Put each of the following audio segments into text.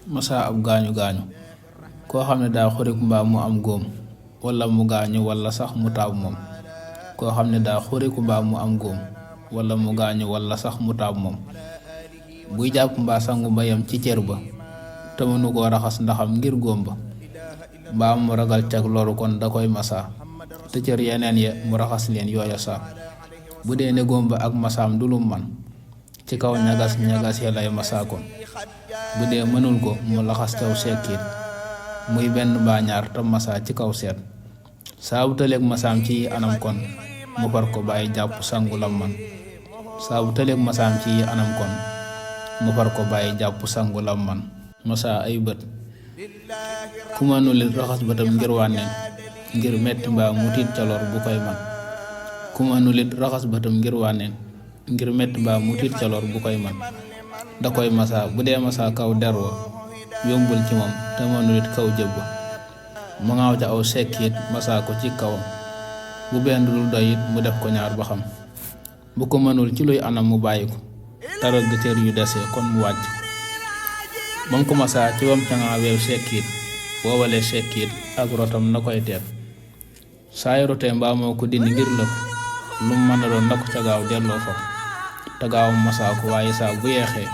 masa ab gaañu gaañu koo xam ne daa xurik mbaa mu am góom wala mu gaañu wala sax mu taab moom koo xam ne daa xuriku mbaa mu am góom wala mu gaañu wala sax mu taab moom buy jàpp mbaa sangu mbayam ci cër ba te mënu koo raxas ndaxam ngir góom ba mbaa mu ragal cag loru kon da koy masa te cër yeneen ya mu raxas leen yooya saa bu dee ne góom ba ak masaam du lu man ci kaw ñagas ñagas ya lay masa kon bu dee mënul ko mu laxas caw sekkiit muy benn mbaa ñaar te masa ci kaw seet saa bu tëleeg masaam ci anam kon mu far ko bàyyi jàpp sangu lam man saa bu tëleeg masaam ci anam kon mu far ko bàyyi jàpp sangu lam man masa ay bët ku mënul raxas bëtam ngir wànneen ngir metti mbaa mu tiit ca lor bu koy man ku mënul raxas bëtam ngir wànneen ngir metti mbaa mu tiit ca lor bu koy man da koy masa bu dee masa kaw der wa yombul ci moom te mënul kaw jëbb mu ngaaw ca aw sekkiit masa ko ci kawam bu benn dul doy it mu def ko ñaar ba xam bu ko mënul ci luy anam mu bàyyi ko te rëgg cër yu dese kon mu wàcc bam ko masa ci wam ca nga weew sekkiit woowale sekkiit ak rotam na koy teet saa yu rotee mbaa moo ko dindi ngir lëf lu mu mën a doon na ko ca gaaw delloo fa te gaawam masa ko waaye saa bu yeexee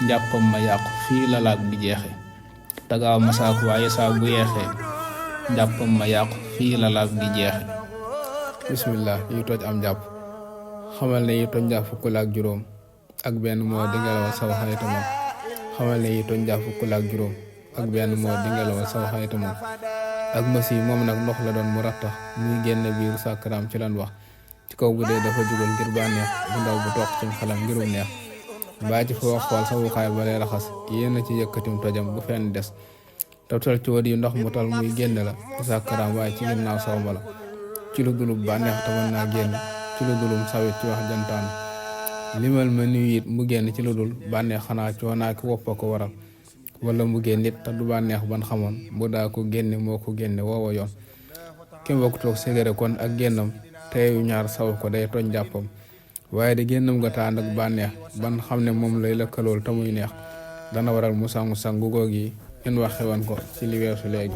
njàppam ma yàqu fii la laag di jeexe te gaaw masa ko waaye saa bu yeexee njàppam ma yàqu fii la laag di jeexe. bismillah yi toj am jàpp xamal ne yi toj njàpp fukk la ak juróom ak benn moo dingalawal saw xayta moom xamal ne yi toj njàpp fukk la ak juróom ak benn moo dingalawal saw xayta moom ak masi moom nag ndox la doon mu rattax muy génne biir sàkkaraam ci lan wax ci kaw bu dee dafa jugal ngir bànneex bu ndaw bu toog ci xalam ngirum neex mbaa ci foo xool sawukaay ba lay raxas yéen ci yëkkatim tojam bu fenn des tawtal ci wër yi ndox mu tal muy génne la ci sàkkaraam waaye ci ginnaaw saw mbala ci lu dulub bànneex te mën naa génn ci lu dulum sawit ci wax jantaan limal ma nuyu it mu génn ci lu dul bànneex xanaa coonaa ki woppa ko waral wala mu génn it te du bànneex ban xamoon bu daa ko génne moo ko génne woowa yoon kim bokk toog ségare kon ak génnam teeyu ñaar saw ko day toj jàppam waaye di génnam nga tànd ak bànneex ban xam ne moom lay lëkkalool te muy neex dana waral mu sangu sangu goog yi in waxe woon ko ci li weesu léegi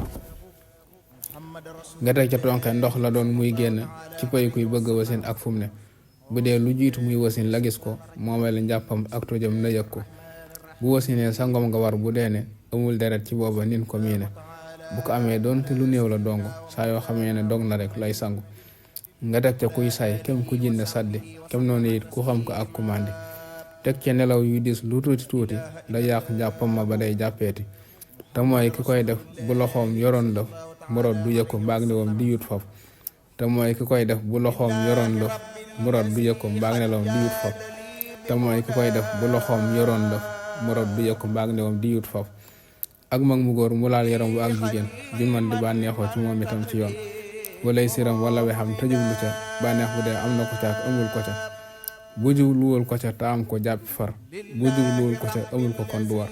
nga teg ca tonke ndox la doon muy génn ci pay kuy bëgg wasin ak fu mu ne bu dee lu jiitu muy wasin la gis ko moomale njàppam ak tojam na yëg ko bu wasinee sangom nga war bu dee ne amul deret ci booba nin ko miine bu ko amee doonte lu néew la dong saa yoo xamee ne dog na rek lay sangu nga teg ca kuy say kem ku jinne saddi kem noonu it ku xam ko ak ku màndi teg ca nelaw yu dis lu tuuti tuuti da yàq njàppam ma ba day jàppeeti te mooy ki koy def bu loxoom yoroon lëf murot du yëg ko mbaag ne woom di yut foofu te mooy ki koy def bu loxoom yoroon lëf murot du yëg ko mbaag ne woom di yut foofu te mooy ki koy def bu loxoom yoroon lëf murot du yëg ko mbaag ne woom di yut foofu ak mag mu góor mu laal yaram bu ak jigéen ju man di bànneexoo ci moom itam ci yoon walay siram wala we xam tëjublu ca bànneex bu dee am na ko ca ak amul ko ca bu jubluwul ko ca te am ko jàppi far bu jubluwul ko ca amul ko kon du war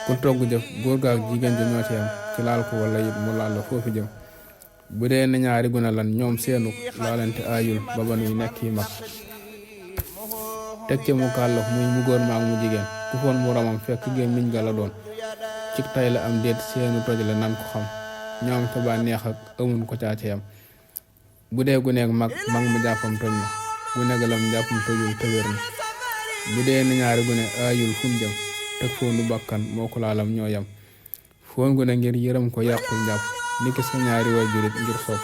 ku togg jëf góor ga ak jigéen ji ñoo ci am ci laal ko wala it mu laal la foofu jëm bu dee ne ñaari gune lan ñoom seenu laalante aayul ba ba nuy nekk yi mag teg ca mu kàllaf muy mu góor maag mu jigéen ku foon mu ramam fekk gémmiñ ga la doon ci tay la am déet seenu toj la nan ko xam ñoom te ba neex ak amun ko caa yam bu dee gu nekk mag mu jàppam toj na gu negalam jàppam tojul te wér na bu dee ne ñaari gune aayul fum jëm teg foonu bakkan moo ko laalam ñoo yam foon gune ngir yërëm ko yàqul jàpp niki sa ñaari wajurit ngir sopp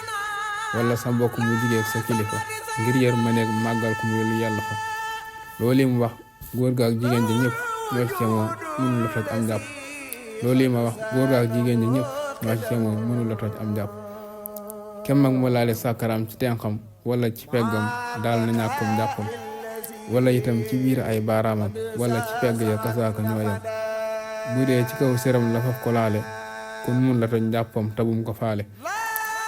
wala sa mbokk mu jigéen sa kilifa ngir yër ma nekk màggal ko muy lu yàlla fa loolu yi mu wax góor ga ak jigéen ji ñëpp ñoo ci moom mënu la toj am jàpp loolu yi ma wax góor ga ak jigéen ji ñëpp ñoo ci moom mënu la toj am jàpp kem mag mu laale sàkkaraam ci tenxam wala ci peggam daal na ñàkkum jàppam wala itam ci biir ay baaraamam wala ci pegg ya kasaaka ñooyam bu dee ci kaw séram la faf ko laale kon mun la toj njàppam tabum ko faale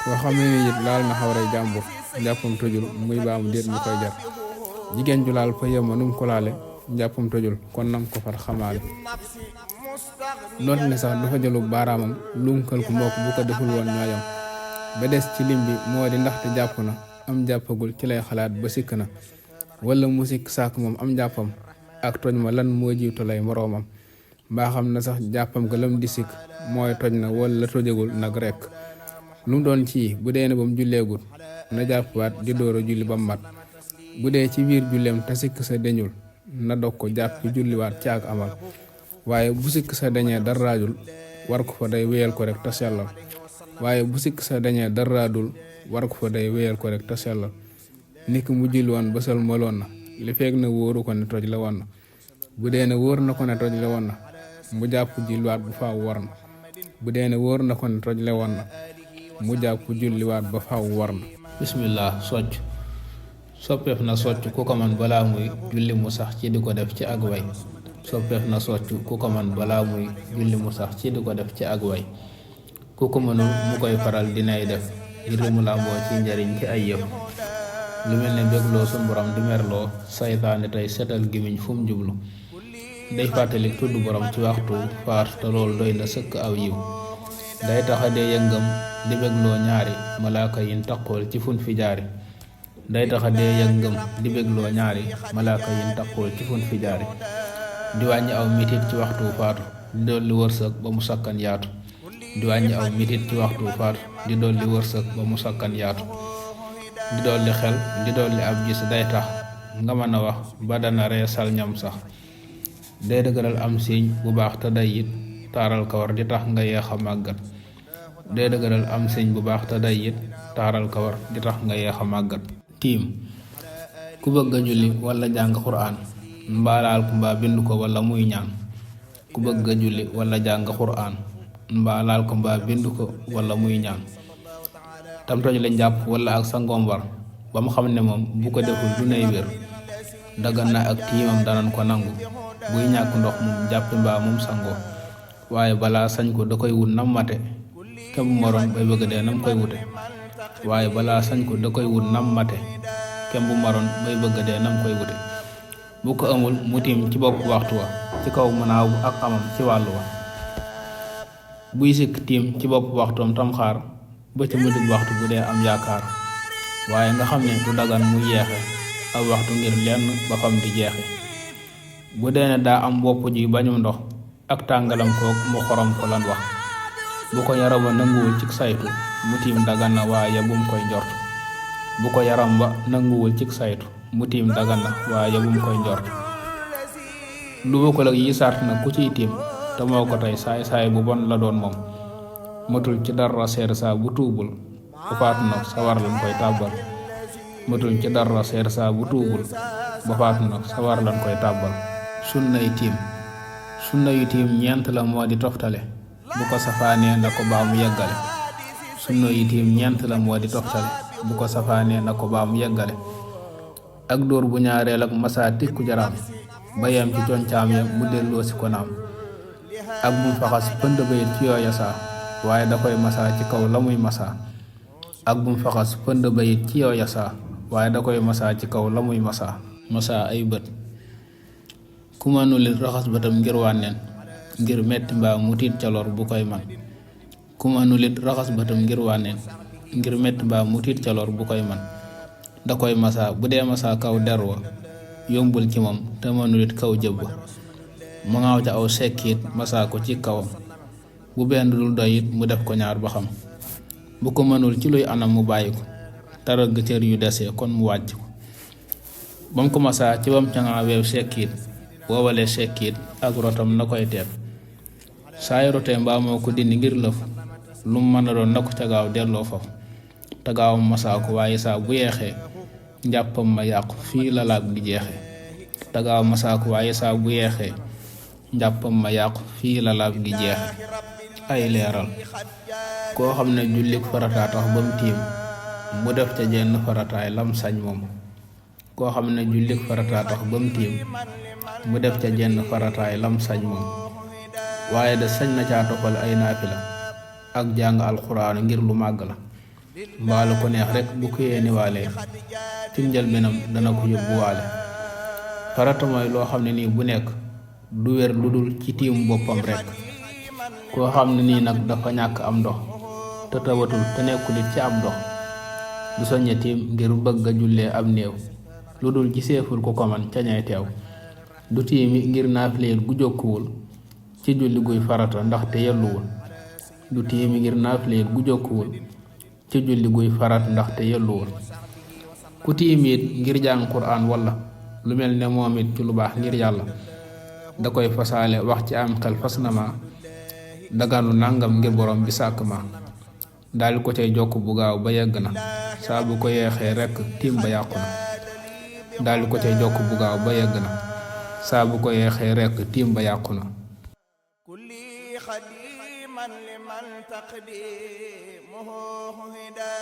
koo xam ne it laal na xawray jàmbur njàppam tojul muy baamu déet mu koy jar jigéen ju laal fa yema num ko laale njàppam tojul kon nam ko far xamaale doonte ne sax dafa jëlu baaraamam lunkal ko mbokk bu ko deful woon ñooyam ba des ci lim bi moo di ndaxte jàpp na am jàppagul ci lay xalaat ba sikk na wala mu sikk sàkk moom am jàppam ak toj ma lan moo jiitu lay moroomam mbaa xam na sax jàppam ga lam di sikk mooy toj na wala tojagul nag rekk. lu mu doon ci bu dee ne ba mu julleegul na jàppwaat di door a julli ba mat. bu dee ci biir julleem te sikk sa deñul na dog ko jàpp julliwaat ci ak amal. waaye bu sikk sa dañee daraajul war ko fa day wéyal ko rek te sellal. waaye bu sikk sa dañee daraadul war ko fa day wéyal ko rek te sellal. niki mu julli woon ba sëlmaloon na li feeg na wóoru ko ne toj la woon na. bu dee ne wóor na ko ne toj la woon na mu jàpp julliwaat bu faaw war na. bu dee ne wóor na ko ne toj la woon na mu jàpp julliwaat ba faaw war na. bismillah. socc soppeef na socc ku ko man balaa muy julli mu sax ci di ko def ci ak way. soppeef na socc ku ko man balaa muy julli mu sax ci di ko def ci ak way. ku ko mënul mu koy faral dinay def ngir mu làmboo ci njariñ ci ay yëf. lu mel ne bégloo sun borom di merloo saytaane tey setal gimiñ fu mu jublu. day fàttali tudd borom ci waxtu faat te loolu doy na sëkk aw yiw. day taxa dee yëngam di bégloo ñaari malaaka yin taqool ci fun fi jaari. day taxa dee yëngam di bégloo ñaari malaaka yin taqool ci fun fi jaari. di wàññi aw mitit ci waxtu faatu di dolli wërsëg ba mu sakkan yaatu. di wàññi aw mitit ci waxtu faatu di dolli wërsëg ba mu sakkan yaatu. di dolli xel di dolli ab gis day tax nga mën a wax ba dana reesal ñam sax. day dëgëral am siiñ bu baax te day it taaral kawar di tax nga yeex a màggat. day dëgëral am siiñ bu baax te day it taaral kawar di tax nga yeex a màggat. tiim ku bëgg a julli wala jàng xuraan mbaalaal ku mbaa bind ko wala muy ñaan. ku bëgg a julli wala jàng xuraan mbaalaal ko mbaa bind ko wala muy ñaan. tam toj la njàpp wala ak sangoom war ba mu xam ne moom bu ko deful du nay wér. dagan na ak tiimam danan ko nangu buy ñàkk ndox mum jàppi mbaa mum sangoo. waaye balaa sañ ko da koy wut nam mate te bu maroon bay bëgg dee nam koy wute. waaye balaa sañ ko da koy wut nam mate kem bu maroon bay bëgg dee nam koy wute. bu ko amul mu tiim ci bopp waxtu wa ci kaw mënaaw ak amam ci wàllu wa. buy sikk tiim ci bopp waxtoom tam xaar ba ca mujjug waxtu bu dee am yaakaar. waaye nga xam ne du dagan mu yeexe aw waxtu ngir lenn ba fam di jeexe. bu dee ne daa am bopp ji bañum ndox ak tàngalam koog mu xorom ko lan wax. bu ko yaram ba nanguwul ci saytu mu tiim dagan na waaye bum koy njort. bu ko yaram ba nanguwul ci saytu mu tiim dagan na waaye bum koy njort. lu bokkul ak yi sart na ku ciy tiim te moo ko tey saay bu bon la doon moom. matul ci dara seer saa bu tuubul ba faatu na sawar lañ koy tàbbal. matul ci dara seer saa bu tuubul ba faatu na sawar lañ koy tàbbal. sunna yu tiim ñeent la moo di toftale bu ko safaanee na ko baa mu yeggale. sunna yu tiim ñeent la moo di toftale bu ko safaanee na ko baa mu yeggale. ak dóor bu ñaareel ak masaa tikku jaraam ba yem ci concaam ya mu delloo si ko naam. ak bum faxas pënd bayit ci yooya saa waaye da koy masaa ci kaw la muy masaa. ak bum faxas pënd bayit ci yooya saa waaye da koy masaa ci kaw la muy masaa. masaa ay bët ku mënul raxas bëtam ngir wànneen ngir metti mbaa mu tiit ca lor bu koy man. ku mënul raxas bëtam ngir wànneen ngir metti mbaa mu tiit ca lor bu koy man. da koy masaa bu dee masaa kaw der wa yombul ci moom te mënul kaw jëb ba mu ngaaw ca aw sekkiit masaa ko ci kawam. bu benn dul doy it mu def ko ñaar ba xam. bu ko mënul ci luy anam mu bàyyi ko te rëgg cër yu desee kon mu wàcc ko. bam ko masaa ci bam ca ngaaweew sekkiit woowale sekkiit ak rotam na koy teet. saay rotee mbaa moo ko dindi ngir lëf lu mu mën a doon na ko ca gaaw delloo faf te gaawam masaa ko waaye saa bu yeexee njàppam ma yàqu fii la laab di jeexe. te gaaw masaa ko waaye saa bu yeexee njàppam ma yàqu fii la laab di jeexe. ay leeral koo xam ne jullik farataa tax ba mu tiim mu def ca jenn farataay lam sañ moom. koo xam ne jullik farataa tax ba mu tiim mu def ca jenn farataay lam sañ moom. waaye de sañ na caa toppal ay naafila ak jàng alxuraan ngir lu màgg la mbaa lu ko neex rek bu ko yéeniwaalee ci njëlbéenam dana ko yóbbuwaale. farata mooy loo xam ne nii bu nekk du wér lu dul ci tiim boppam rek. koo xam ne nii nag dafa ñàkk am ndox te tawatul te nekkulit ci ab ndox du soññe tiim ngir bëgg a jullee ab néew lu dul ci seeful ku ko man ca ñay teew. du tiimi ngir naafileel gu jokkuwul ci julli guy farata ndaxte yelluwul du tiimi ngir naafile gu jokkuwul ci julli guy farat ndaxte yelluwul ku tiimit ngir jàng quraan wala lu mel ne moom it ci lu baax ngir yàlla da koy fasaale wax ci am xel fas na ma daganu nangam ngir borom bi sàkk ma daal ko cay jokk bu gaaw ba yegg na saa bu ko yeexee rekk tiim ba yàqu na daal ko cay jokk bu gaaw ba yegg na saa bu ko yeexee rekk tiim ba yàqu na kulli xadiman liman taqdimuhu hida